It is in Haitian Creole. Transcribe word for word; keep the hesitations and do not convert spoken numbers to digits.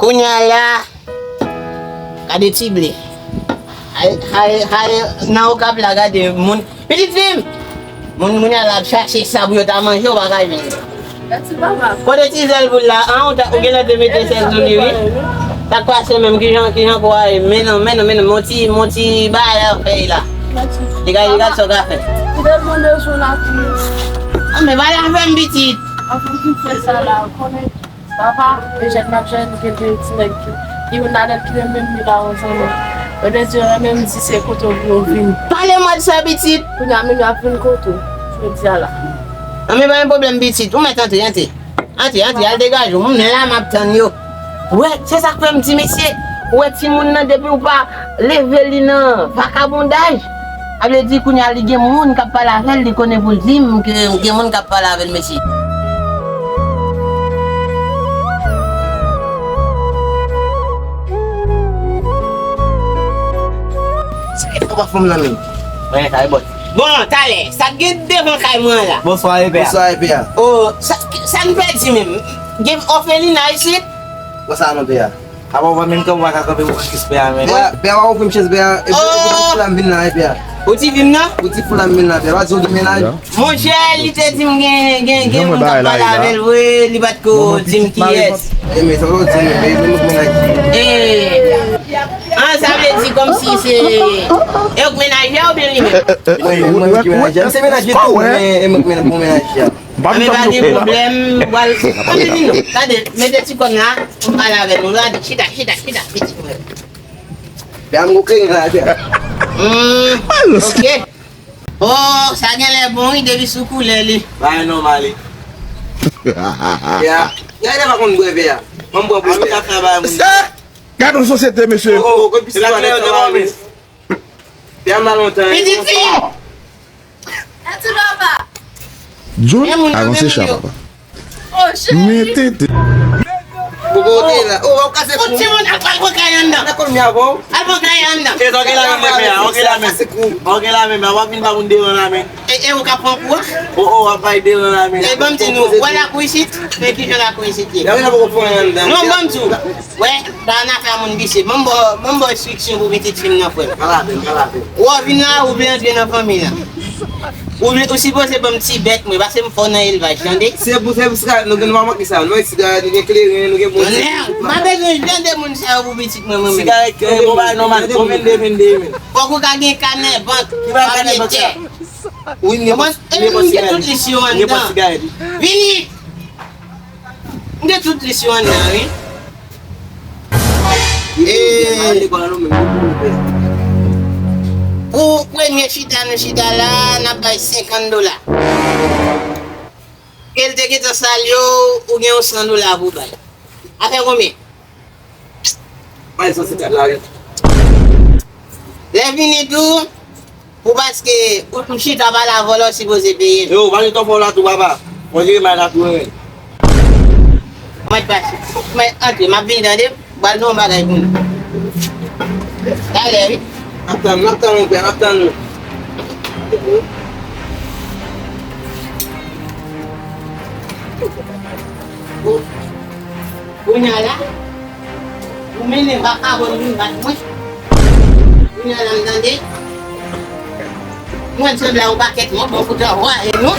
Kounye a la, gade ti ble. Ay, ay, ay, nan Okap la, gade moun. Pitit fi m! Moun, moun kounye a la ap chache sa pou yo ta manje, yo pa ka jwenn. Mèsi, papa. Kote ti zèl poul la? An, ou ta, ou genlè te mete sèl sou li, wi. Sa k pase menm? Kijan, kijan kou a ye? Men non, men non, men non, mon ti, mon ti bagay la fè la. Li ka, li ka sa w ka fè. Ou te mande sou la tou. An, men pa la fè m pitit. An, pou ki fè sa la, ou konnen. Papa, e jèn m ap jèn, gen de ti nèg ki, gen youn ladan l ki renmen m, li pa wè zanmi. Yo te di yo renmen m, di se kote w pou yo vin. Pale mwa de sa, pitit. Kounye a, menm y ap vin kote w, jodi a la. An, men pa gen pwoblèm, pitit. Ou mèt antre, antre. Antre, antre, al degaje w. Mwen la, m ap tann yo. Ou wè, se sa k fè m di mesye, ou wè timoun nan, depi w pa leve li nan vakabondaj, sa vle di kounye a li gen moun k ap pale avè l, li konnen pou l di m ke gen moun k ap pale avè l, mesye. Sa e papa fanm nan menm. Mwen kay bòt. Bon, talè, sa k gen devan kay mwen la? Bonswa, epè. Bonswa, epè. Oh, sa, sa n pèdi menm? Gen òfelina isit? Bonswa, non, pè. Apa w pa menm kanpe, w pa ka kanpe pou pran chans pè a, men. Pè a, pè a pa ofri m chans, pè a. E pou, e pou ti foula m vin la, wi, pè a. Pou ti fi m nan? Pou ti foula m vin la, pè a. Pa di w gen mennaj. Monchè, li te di m gen, gen, gen moun k ap pale avè l vre, li pa t ko di m kiyès. E, men, sa w di m, men, men, men, mennaj. E, an, sa vle di kòmsi se, e ou k mennaj la oubyen li menm? Wi, mwen ki mennaj la. Se mennaj li tou, men, e mwen ki mennaj, bon mennaj la. Anben, pa gen pwoblèm, m pral, anben, vin non. Gade, mete ti kòn la, m pale avè nou. Gade, chita, chita, chita, pitit mwen. Pè a m gon kleren la, pè a. Hmm, ok. Oh, sa genlè bon, wi, depi sou koulè li. Bagay nòmal, wi. Pè a, gade pa konn bwè, pè a. Ban m bwè pou ou. Anben, ap travay moun. Gade yon sosyete, mesye. Oh, oh, oh, kote pisi pa nèt travay, wi. Pè a m la lontan, wi. Pitit fi! Mèsi, papa. John, avanse cha, papa. Oh, cheri. Mete te. Ou kote la? Oh, w ap kase kou. Timoun, al pran kay anndan. Nan kòm ya bon. Al pran kay anndan. E, ok la, men, pè a, ok la, men. Kase kou. Ok la, men, w ap vin ba moun devan la, men. E, e, ou ka pran kou, an? Oh, oh, w ap bay devan la, men. E, ban m di nou, wè lakou isit? Men kijan lakou isit ye? Non, ban m di w. Wè, sa a n a fè a moun visye. Ban m ba w, ban m ba w enstriksyon pou pitit fi m nan, frè m. Pa lapenn, pa lapenn. Ou vin la, ou vle antre nan fanmi la. Ou vle, ou sipoze ban m ti bèt mwen, paske m fò nan elvaj, tande? Se pou, se pou sigarèt, nou gen, nou pa manke sa. Nou gen sigarèt, nou gen kleren, nou gen bon. Tonnè, m pa bezwen jan de moun sa yo pou pitit mwen, mwen menm. Sigarèt, kleren, bon bagay nòmal, bon vennde, vennde, men. Fòk ou ka gen kanè bank, papye tè. Wi, m gen, m gen tout lis yo anndan. Vini! M gen tout lis yo anndan, wi. E, pou premye chita nou chita la, n ap bay senkant dola. Ke l te gentan salye w, ou gen yon san dola pou bay. Afè konbyen? Bay san senkant la, wi. Lè vini tou, pou paske ou, m chita pa la vòlò sipoze peye m. Yo, pa gen tan fò la tou, papa. Mwen jere may la tou, wi. Mwen pase. Mwen antre, m ap vin tande. Pral gen yon bagay pou nou. Talè, wi. N ap tann, n ap tann, monpè, n ap tann nou. Kounye a la, ou mennen vakabon vin bat mwen. Kounye a la, m tande. Mwen sanble a yon pakèt mòp, mwen fout anvwaye nou.